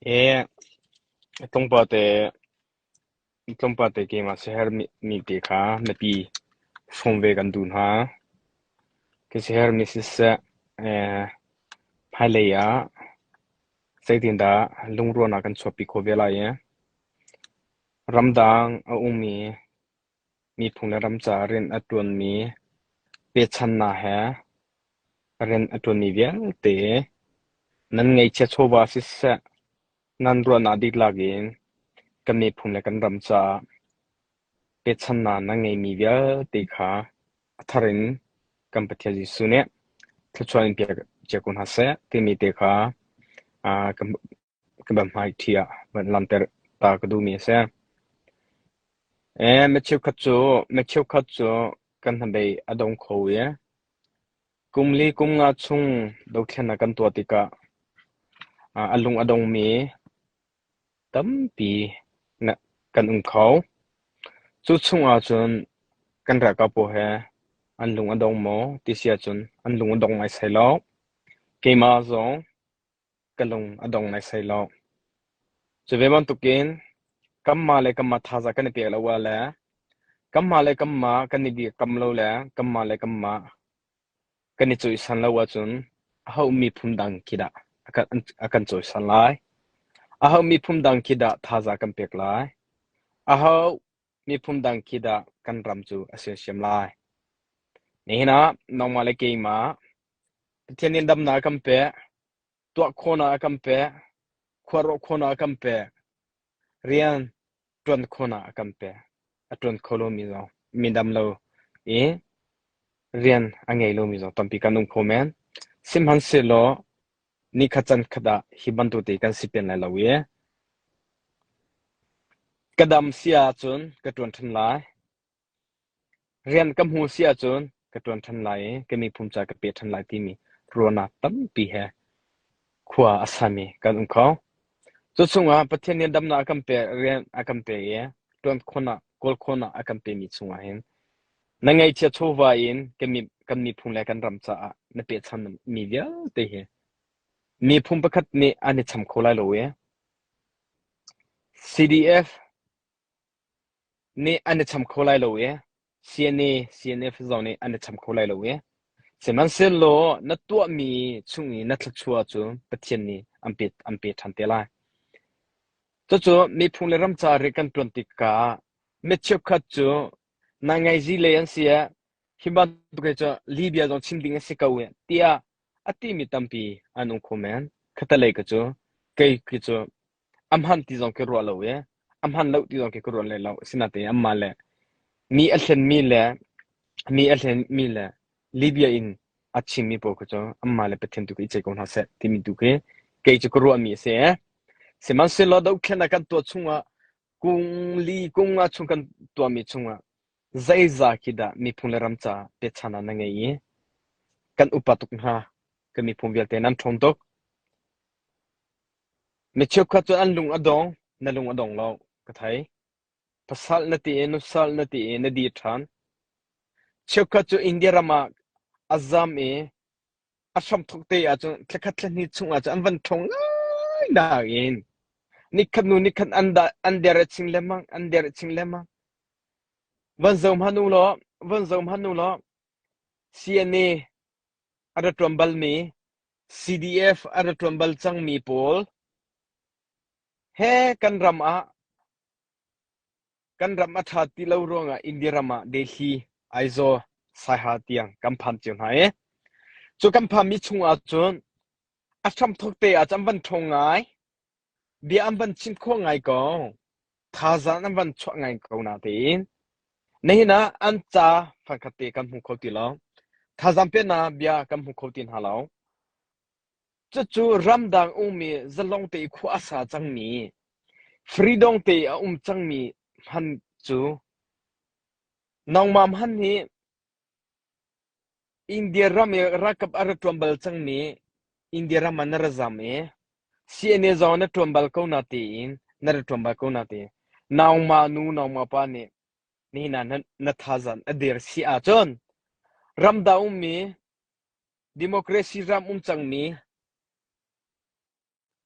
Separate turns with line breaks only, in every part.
E tlawmpal tlawmpal te keimah siaherhmi te kha mipi hrawm ve kan duh hna. Ka siaherhmi siseh hmailei ah zeitindah lungrualnak kan chuahpi khawh ve lai i ramdang a ummi miphun le ram caah rian a ṭuanmi pechannak he rian a ṭuanmi vialte nan ngeihchiah chawva siseh, nan ruahnak dihlak in kan miphun le kan ram caah pechannak nan ngeimi vialte kha a thar in kan Pathian Jesuh nih thluachuah in pek cia ko hna seh timi te kha ka van hmaiṭhi ah van langhter ta ka duhmi a si. Mi cheukhat cu mi cheukhat cu kan hnabei a dong kho i kum li kum nga chung dothlennak kan tuah tikah a lung a dongmi tampi kan um kho. Cu chung ahcun kan ralkap pawl he an lung a dong maw ti si ahcun an lung a dong naisai lo. Keimah zong ka lung a dong naisai lo. Cu ve bantukin kanmah le kanmah thazaang kan i pek lo ah le kanmah le kanmah kan i dirkamh lo le kanmah le kanmah kan i cawisan lo ahcun aho miphun dang khi dah a kan, a kan cawisan lai? Aho miphun dang khi dah thazaang kan pek lai? Aho miphun dang khi dah kan ram cu a sersiam lai? Nihin ah nangmah le keimah Pathian nih damnak a kan pek, tuah khawhnak a kan pek, khuaruah khawhnak a kan pek, rian ṭuan khawhnak a kan pek. A ṭuan kho lomi zong mi dam lo i rian a ngei lomi zong tampi kan um kho men. Sihmanhsehlaw nikhat can khat ah hi bantuk te kan si pen lai lo i ka dam si ahcun ka ṭuan ṭhan lai. Rian ka hmu si ahcun ka ṭuan ṭhan lai i ka miphun ca ka pe ṭhan lai timi ruahnak tampi he khua a sami kan um kho. Cu chungah Pathian nih damnak a kan pek, rian a kan pe i ṭuan khawhnak, kawl khawhnak a kan pemi chungah hin na ngaihchia chawva in kan mi, kan miphun le kan ram caah na pechan mi vialte hi miphun pakhat nih an i cham kho lai lo i CDF nih an i cham kho lai lo i CNA, CNF zong nih an i cham kho lai lo i sihmanhsehlaw na tuahmi chung i na thluachuah cu Pathian nih an pe an pe ṭhan te lai. Cucu miphun le ram ca rian kan ṭuan tikah mi cheukhat cu naingngai lei an si ah hi bantuk hi cu Libya zong chim ding a si ko tiah a timi tampi an um kho men. Khatalei ka cu kei khi cu A hman ti zong ka ruah lo i a hman lo ti zong khi ka ruah leh lo. Asinain anmah le mi a hlenmi le mi a hlenmi le Libya in a chimmi pawl kha cu anmah le Pathian tu khi i ceih ko hna seh timi tu khi kei cu ka ruahmi a si. Sihmanhsehlaw dohthlennak kan tuah chungah kung li kung nga chung kan tuahmi chungah zeizah khi dah miphun le ram ca pechan ah na ngei i kan upa tuk hna kan miphun vialte nan ṭhawng tuk. Mi cheukhat cu an lung a dong, na lung a dong lo, ka thei. Pasal na ti i nusal na ti i na dir ṭhan. Cheukhat cu India ram ah a zam i a hramthawk te ahcun thlakhat thlahnih chung ahcun an van ṭhawng ngai nain nikhat hnu nikhat an da an der chin lengmang, an der chin lengmang. Van zoh hmanh u law, van zoh hmanh u law, CNA a ra ṭuan balmi CDF a ra ṭuan bal cangmi pawl he kan ram ah kan ram a ṭha ti lo ruangah India ram ah Delhi, Aizawl, Saiha tiang kan phan cio hna i cu kan phanmi chungah cun a hramthawk te ah cun an van ṭhawng ngai. Bia an van chim khawh ngai ko. Thazaang an van chuah ngai ko natein nihin ah an ca fangkhat te kan hmu kho ti lo. Thazaang peknak bia kan hmu kho ti hna lo. Cucu ramdang ummi zalong te i khua a sa cangmi, freedom te a um cangmi hman cu nangmah hman hi India ram i ralkap a ra ṭuan bal cangmi India ram ah na ra zam i CNA zong na ṭuan bal ko na tiin na ra ṭuan bal ko na ti. Nangmah nu nangmah pa nih nihin ah na, na thazan a dir si ahcun ramdang ummi democracy ram um cangmi.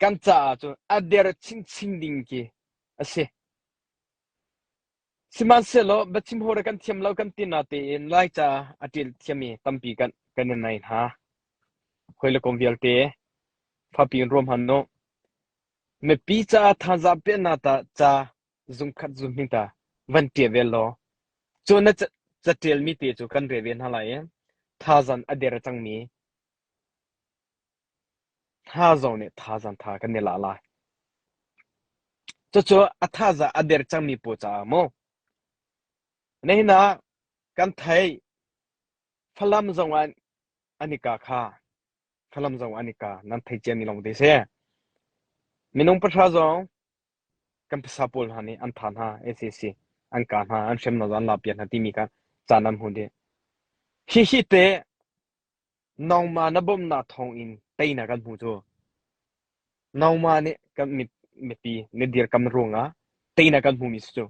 Kan caah cun a der chinchin ding khi a si. Sihmanhsehlaw biachim hawre kan thiam lo kan ti natein Laica a ṭial thiammi tampi kan kan i nei hna. Hawi le kom vialte fapi in ruam han u. Mipi caah thazaang peknak ta ca zungkhat zunghnih ta van ṭial ve law cu na caṭialmi te cu kan rel ve hna lai i thazaang a der cangmi hna zong nih thazaang tha kan i la lai. Cucu a thazaang a der cangmi pawl caah mu. Nihin ah kan theih Falam zong ah an i ka kha. Falam zong an i ka. Nan thei ciami lawng te si. Minung pahra zong kan pasa pawl hna nih an tha hna SAC an ka hna an hrem hna an la piak hna timi kha caan an hmu dih. Hihi te nangmah na bawmhnak thawng in teinak kan hmu cu. Nangmah nih kan mipi na dirkam ruangah teinak kan hmumi si cu.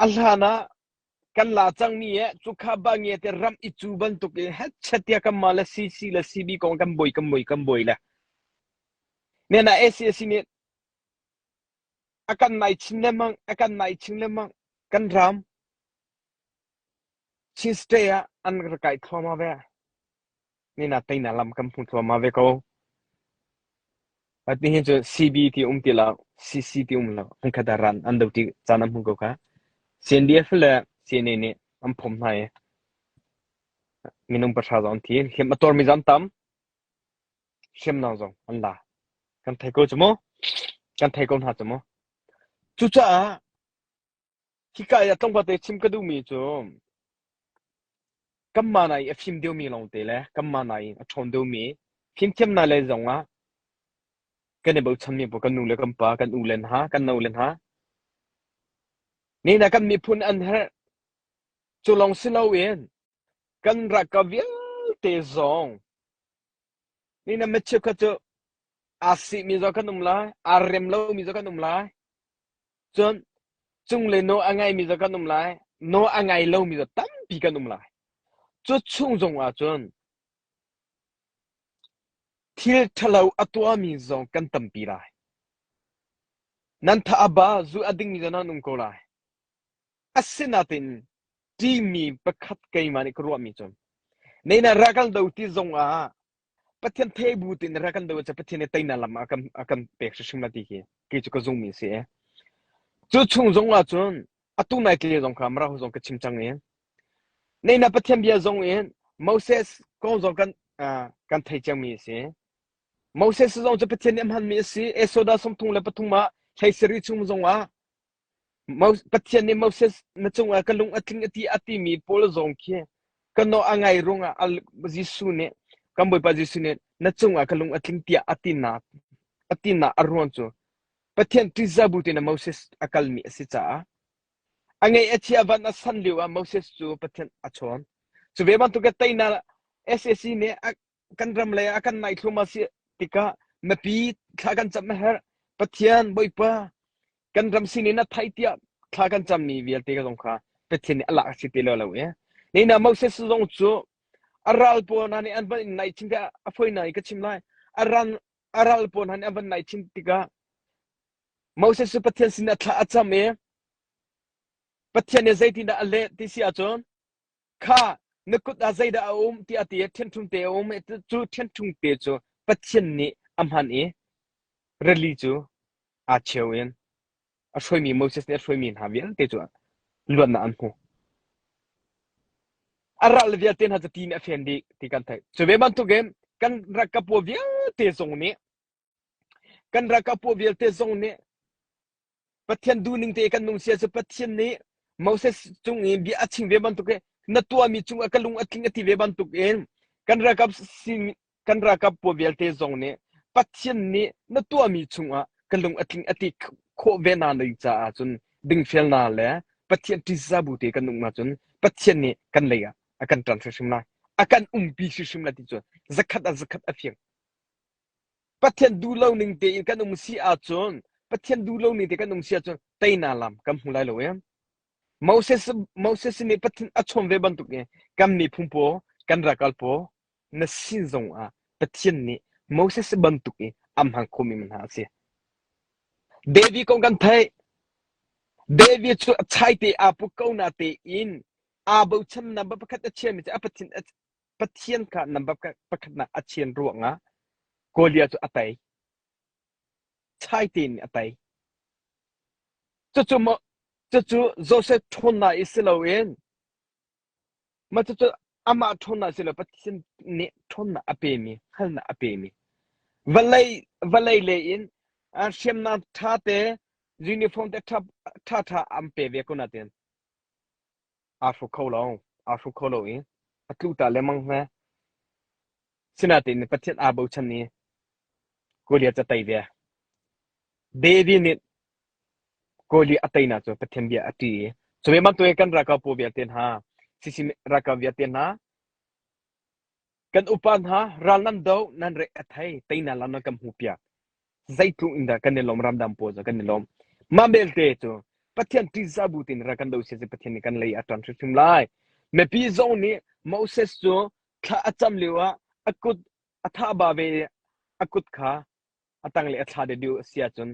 A hlan ah kan la cangmi e cukha ba nge te ram i cu bantuk in hetchet tiah kan mah le CC le CB kong kan boi kan boi kan boi le nena ACAC nih a kan nai chin lengmang a kan nai chin lengmang kan ram Chin State ah an rak kai thluahmah ve. Nina teina lam kan hmu thluahmah ve ko. Ati hin cu CB ti um ti lo, CC ti um lo. Hmunkhat ah ran an do ti caan an hmu ko kha. CNDF le CNA nih an phom hna i minung pahra zong an thi. Hliam a tuarmi zong an tam. Hriamnam zong an la. Kan thei ko cu mu. Kan thei ko hna cu mu. Cucaah Hika i a tlawmpal te chim ka duhmi cu kanmah nai i a fim deuhmi lawngte le kanmah nai in a ṭhawn deuhmi fimthiamnak lei zongah kan i bochanmi pawl kan nu le kan pa, kan u le hna, kan no le hna nih kan miphun an herh. Cu lawng si loin kan ralkap vialte zong nih na mi cheukhat cu aa sihmi zong kan um lai, aa rem lomi zong kan um lai. Cun cunglei nawl a ngaimi zong kan um lai, nawl a ngai lomi zong tampi kan um lai. Cu chung zong ah cun thil ṭhalo a tuahmi zong kan tampi lai. Nan tha a ba, zu a dingmi zong nan um ko lai. Asinain ṭihmi pakhat keimah nih ka ruahmi cu, Neina rak kan do ti zong ah Pathian thei bu tein rak kan do cu Pathian nih teinak lam a kan a kan pek hrimhrim lai ti hi kei cu ka zummi a si. Cu chung zong ah cun atu nai tle zong kha Marahu zong ka chim cang i neina Pathian bia zong in Moses kong zong kan uh, kan thei ciangmi a si. Moses zong cu Pathian nih a hmanmi a si. Esoda 33 ah hlei sarih chung zong ah Pathian nih Moses na cungah ka lung a tling a ti a timi pawl zong khi ka naw a ngai ruangah Jesuh nih kan Bawipa Jesuh nih na cungah ka lung a tling tiah a tinak a tinak a ruang cu Pathian ṭihzah bu tein Moses a kalmi a si caah a ngeih a chia van a san lio ah Moses cu Pathian a chawn. Cu ve bantuk in teinak SAC nih a kan ram lei ah kan nai thlum a si tikah mipi thla kan cam a herh. Pathian Bawipa kan ram sinin a thai tiah thla kan cammi vialte ka zong kha Pathian nih a lak a si ti lo lo i. Nina Moses zong cu a ral pawl hna nih an van in nai chin tikah a foi nai ka chim lai. A ran a ral pawl hna nih an van nai chin tikah Moses cu Pathian sinah thla a cam i Pathian nih zeitindah a leh ti si ahcun Kha na kut ah zeidah a um tiah a ti i ṭhianṭhung te a um i cu ṭhianṭhung te cu Pathian nih a hman i rili cu aa cheu in a hruaimi Moses nih a hruaimi hna vialte cu luatnak an hmu. A ral vialte hna cu ti nih a fen dih ti kan theih. Cu ve bantukin kan ralkap pawl vialte zong nih kan ralkap pawl vialte zong nih Pathian duhning te kan nung sia cu Pathian nih Moses cung i bia a chim ve bantuk in na tuahmi cungah ka lung a tling a ti ve bantuk in kan ralkap sin kan ralkap pawl vialte zong nih Pathian nih na tuahmi chungah ka lung a tling a ti khawh ve na ding caah cun dingfelnak le Pathian ṭihzah bu te kan um ahcun Pathian nih kan lei ah a kan ṭan hrimhrim lai a kan umpi hrimhrim lai ti cu zakhat ah zakhat a fiang Pathian duh lo ning tein kan um si ahcun Pathian duh lo ning te kan um si ahcun teinak lam kan hmu lai lo em. Moses Moses nih Pathian a chawm ve bantuk in kan miphun pawl kan rakal pawl na sin zong ah Pathian nih Moses bantuk i a hmang khomi hna a si. David kong kan theih. David cu a chaite aa puk ko na tein aa bochan number pakhat a chiami cu a Pathian, Pathian kha number pakhat nak a chian ruangah Goliath cu a tei. Chai tein a tei. Cucu cucu Joseph ṭhawnnak i si loin Mah cucu amah ṭhawnnak si lo Pathian nih ṭhawnnak a pemi, hngalhnak a pemi. Vawlei, vawlei lei in hriamnam ṭha te, uniform te ṭha ṭha an pe ve ko nain aa hruk kho lo. Aa hruk kho lo i a tlu ta lengmang hme. Sinain Pathian aa bochan i Goliath a tei ve. David nih Goliath a teinak cu Pathian bia a ṭih i cu ve bantukin kan ralkap pawl vialte hna, CC ralkap vialte hna, kan upa hna ral nan do nan re a thei teinak lam nan kan hmuh piak. Zeitluk in dah kan i lawm ramdang pawl cu kan i lawm. Mah belte cu Pathian ṭihzah bu tein ral kan do sia cu Pathian nih kan lei a ṭan hrimhrim lai. Mipi zong nih Moses cu thla a cam lio ah a kut a thah ba ve i a kut kha a tang le a thla deuh a si ahcun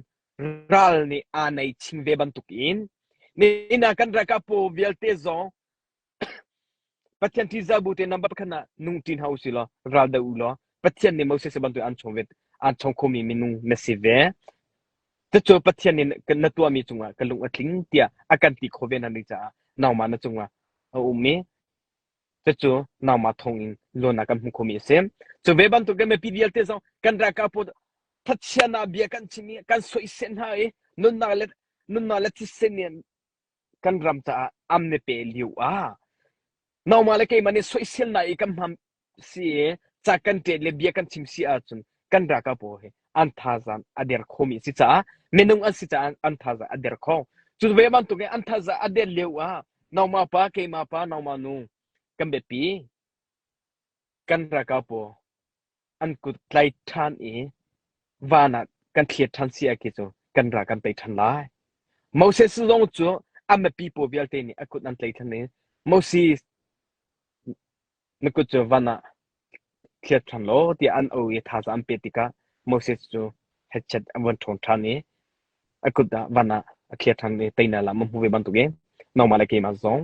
ral nih aa nei chin ve bantuk in nihin ah kan ralkap pawl vialte zong Pathian ṭihzah bu te number pakhat ah nung ṭi hna usih law ral doh u law Pathian nih Moses bantuk an chong ve an chong khomi minung na si ve. Cucu Pathian nih na tuahmi cungah ka lung a tling tiah a kan ti kho ve hna ding caah nangmah na cungah a um i Cucu nangmah thawngin luatnak kan hmuh khomi a si. Cu ve bantukin mipi vialte zong kan ralkap pawl thatchianak bia kan chim i kan soisel hna i nunnak le nunnak le thisen nih kan ram caah am ne pe lio ah nangmah le keimah nih soiselnak i kan hmam si i ca kan ṭet le bia kan chim si ahcun kan ralkap pawl hi an thazaang a der khomi a si caah minung an si caah an thazaang a der kho. Cu ve bantukin an thazaang a der lio ah nangmah pa keimah pa nangmah nu kan biapi kan ralkap pawl an kut tlai ṭhan i van ah kan thliat ṭhan si ah khi cu kan ral kan tei ṭhan lai. Moses zong cu a mipi pawl vialte nih a kut an tlai ṭhan i Moses Na kut cu van ah thliat ṭhan law tiah an auh i thazaang an pek tikah Moses cu hetchet a von ṭhawn ṭhan i a kut ah van ah a thliat ṭhan i teinak lam a hmu ve bantukin nangmah le keimah zong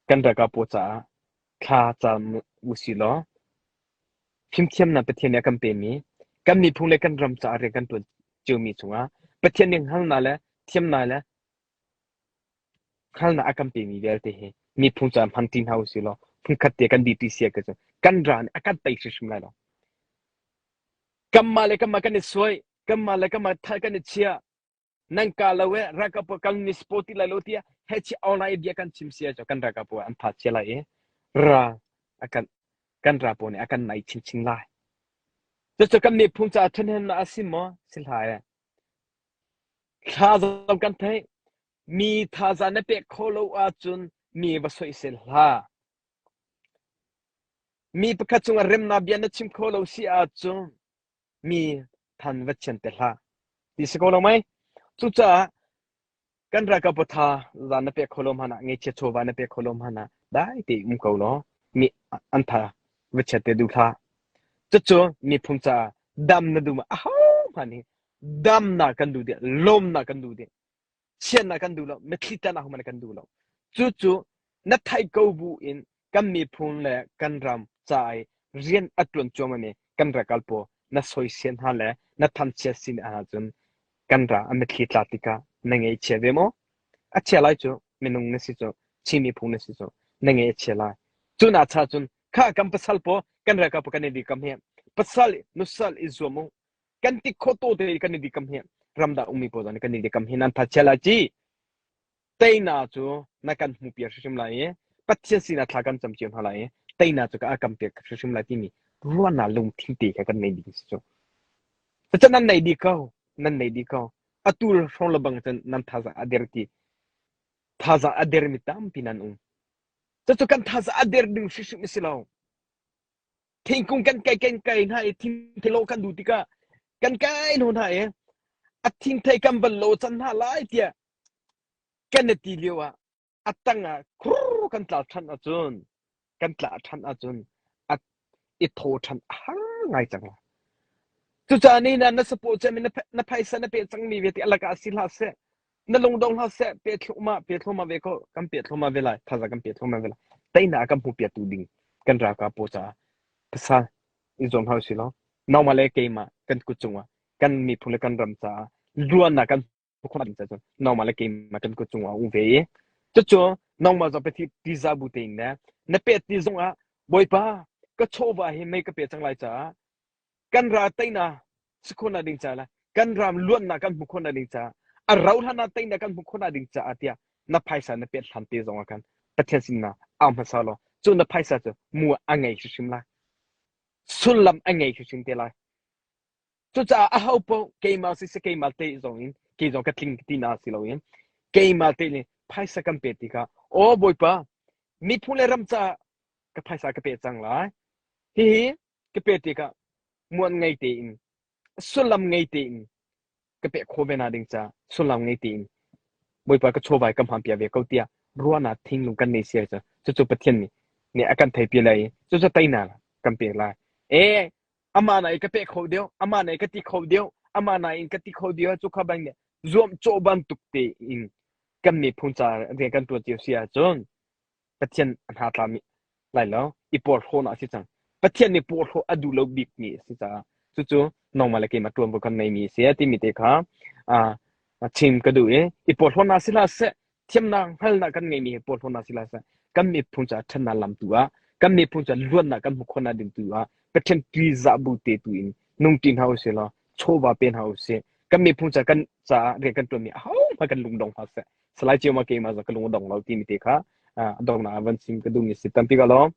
kan ralkap pawl caah thla cam usih law fimthiamnak Pathian nih a kan pemi kan miphun le kan ram caah rian kan ṭuan ciomi cungah Pathian nih hngalhnak le thiamnak le Hngalhnak a kan pemi vialte hi miphun caah hman ṭi hna usih law hmunkhat te kan dir ṭi si ahcun kan ra nih a kan tei hrimhrim lai lo. Kanmah le kanmah kan i suai, kanmah le kanmah thal kan i chiah, nan ka lo e ralkap pawl kan ni support ti lai lo tiah he online bia kan chim si ahcun kan ralkap pawl an tha chia lai i ra a kan kan ra pawl nih a kan nai chinchin lai. Cucu kan miphun caah ṭhahnemnak a si maw? Si hlah e. Thla zong kan theih. Mi thazaang na pek khawh lo ahcun mi va soisel hlah. Mi pakhat cungah remnak bia na chim khawh lo si ahcun mi than va chian te hlah. Ti si ko lo mei? Cucaah kan ralkap tha zan na pek kho lo hmanh ah ngeichia chawva na pek kho lo hmanh ah dai te um ko law mi an tha va chiat te duh hlah. Cucu miphun caah dam na duh ma ahohmanh hi damnak kan duh dih lawmnak kan duh dih chiatnak kan duh lo mitthli tlanak hmanh kan duh lo cucu na theih ko bu in kan miphun le kan ram ca i rian a ṭuan cuahmah kan rakal pawl na soisel hna le na thamchiat sin ahcun kan ra a mitthli tla tikah na ngaihchia ve maw a chia lai cu minung na si cu Chin miphun na si cu na ngaih a chia lai cu na cha cun kha kan pasal pawl kan ralkap pawl kan i kam hi pasal nusal i zuam u kan ti kho to te kan i dikam hi ramdang ummi pawl zong nih kan i dikam hi nan thatchia lai ci teina cu na kan hmu piak hrimhrim lai i Pathian sinah thla kan cam cio hna lai i teina cu ka kam piak hrimhrim lai timi ruahnak lungthin te kha kan nei ding si cu cucu nan nei dih ko nan nei dih ko atu hrawng le bang cun nan thazaang a der ti thazaang a dermi tampi nan um cucu kan thazaang a der ding hrimhrim si lo Thingkung kan kai kan kai hna i thingthei lawh kan duh tikah kan kai hnu hna i a thingthei kan van lo can hna lai tiah kan i ti lio ah a tang ah khur kan tla ṭhan ahcun kan tla ṭhan ahcun a i thaw ṭhan a har ngai cang lai. Cucaah ni na na support cem na na phaisa na pe cangmi vialte a lakah si hlah seh. Na lungdong hlah seh, pe thluahmah, pe thluahmah ve ko, kan pe thluahmah ve lai, thazaang kan pe thluahmah ve lai. Teinak kan hmu piatu ding kan ralkap pawl caah pasal i zuam hau si law nangmah le keimah kan kut cungah kan miphun le kan ram caah luannak kan khawh ding cun nangmah le keimah kan kut cungah um ve i cucu nangmah zong pe ti za bu tein le na pet ti zongah Bawipa ka chawva hi mei ka pe cang lai caah kan ra teina si khawhnak ding caah le kan ram luannak kan hmuh khawhnak ding caah a rau hlan ah teina kan hmuh khawhnak ding caah tiah na phaisa na pet hlan te zongah khan Pathian sin na au hmasa law cu na phaisa cu mu a ngei hrimhrim lai sullam a ngei hrimhrim te lai. Cucaah aho paoh keimah siseh keimah te zong in kei zong ka tling ti na si loin keimah te nih phaisa kan pek tikah aw Bawipa miphun le ram caah ka phaisa ka pe cang lai. Hihi ka pek tikah muan ngei tein sullam ngei tein ka pek khawh ve na ding caah sullam ngei tein Bawipa ka chawvai ka hman piak ve ko tiah ruahnak thinglung kan nei sia cu cucu Pathian nih nih a kan theipi lai i cucu teinak kan pek lai. E amah na i ka pek kho deuh amah na i ka ti kho deuh amah na in ka ti kho deuh cu kha bang nih zuam cawh bantuk tein kan miphun ca rian kan tuan cio si ahcun Pathian a hna tla mi lai lo i porhlawhnak a si cang Pathian nih porhlawh a duh lo bik mi a si caah cucu nangmah le keimah tuanvo kan nei mi a si timi te kha chim ka duh i i porhlawhnak si hlah seh thiamnak hngalhnak kan ngeihmi hi porhlawtnak si lai seh kan miphun caah ṭhatnak lam tu ah kan miphun caah luatnak kan hmuh khawhnak ding tu ah Pathian ṭihzah bu te tu in nung ṭi hna usih law chawva pe hna usih kan miphun caah kan caah rian kan ṭuanmi ahohmanh kan lungdong hlah seh Salai Cioma keimah zong ka lung a dong lo timi te kha a donghnak ah van chim ka duhmi a si tampi ka lawm.